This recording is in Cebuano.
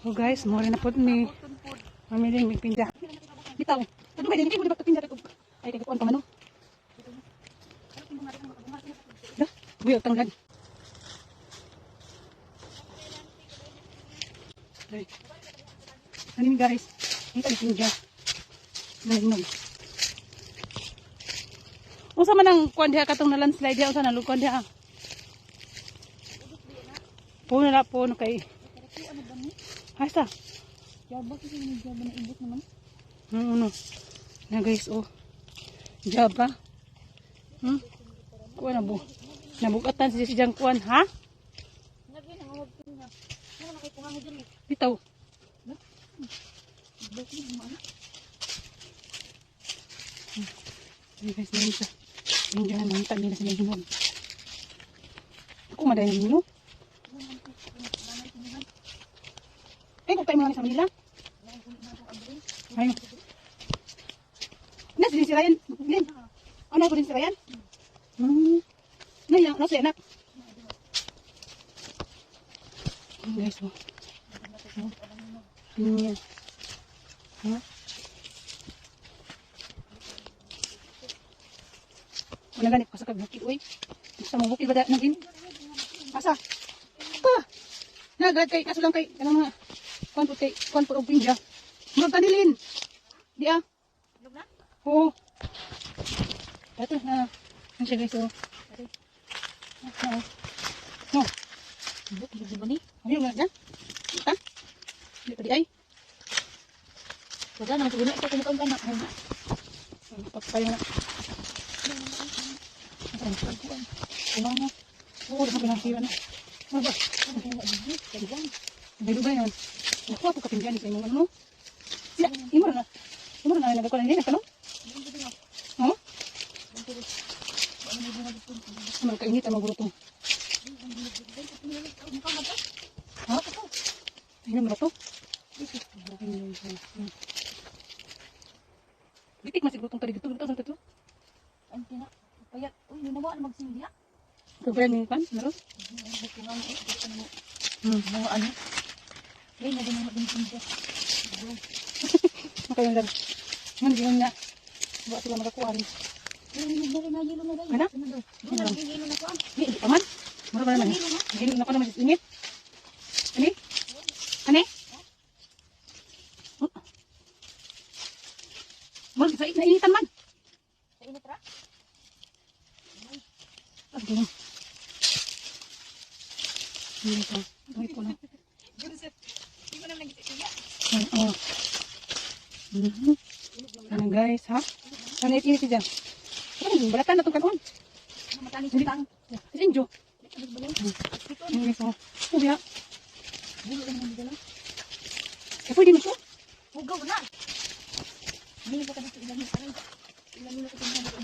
So guys, mo na po ni mamiling mig pinja. Bitaw. Ano ba din kay mo di pinja kay ay kay kuan pa man, no? Da, buyag tanglad. Ay. Ano ni, guys? Ang pinja. Nainom. Unsa man ang kuan diha katong na landslide diha, unsa na kuan diha? Puno na puno kay. Ay sa. Jaba kasi may jaba na ibot naman. Ano? Na guys, oh. Jaba. Kuan na bu. Nabugatan siya siyang kuan, ha? Bitaw. Ay guys, meron siya. Medyo na mangita nila sila hinog. Ako madayon ninyo. Ay, kung tayo mga sa Manila. Ayun. Nas din si Ryan. Lin. Ano ko din si Ryan? Nay, nasa anak. Ayun, guys, oh. Oh. Pinya. Ha? Wala ganit ko sa kagbukid, uy. Gusto mo bukid ba da nagin? Asa? Pa. Nagrad kay kaso lang kay kanang mga kuan po kay kuan po og pinya. Murag tanilin. Di ah. Oo. Ito na. Ano siya, guys, oh. Oo. No. Ibot ba ni? Ano yung dyan? Kita? Hindi pa di ay. Wala naman siguro ito kung kaon ka na. Pagpayo na. Wala na. Oo, wala na pinasira na. Ano ba? Dugay naman. Nakuha ko kapindyan sa imong ano, no? Sila, imo na. Imo na nagakuha na nagtanong? Oo? Ano kainit ang magulo. Ha? Ayun mo to? Gitik man siguro tong tali dito, dito sa dito. Ang tina. Payat. Uy, nawa na magsilbi ha. Kagbayan ni pan, meron? Mga ano? Ay, nagano din siya. Makayon lang. Ngan giyon na. Wa sila makakuha rin. Ano? Ano? Di, di pa man. Mura ba naman? Gilo na ko naman sa init. Ani? Ani? Oh. Mura sa nainitan man. Sa init ra? Ah, gino. Hindi ko. Hindi ko na. Hindi ko naman nagsiya. Oo. Ano guys, ha? Ano init siya? Ano, balatan na itong kanon. Matanis yung tang. Si Injo. Hindi ko. Oh, biya. Eh, pwede mo ito? Hugaw na. Hindi ko kasi ilan aray. Ilan nila ko tingnan ko.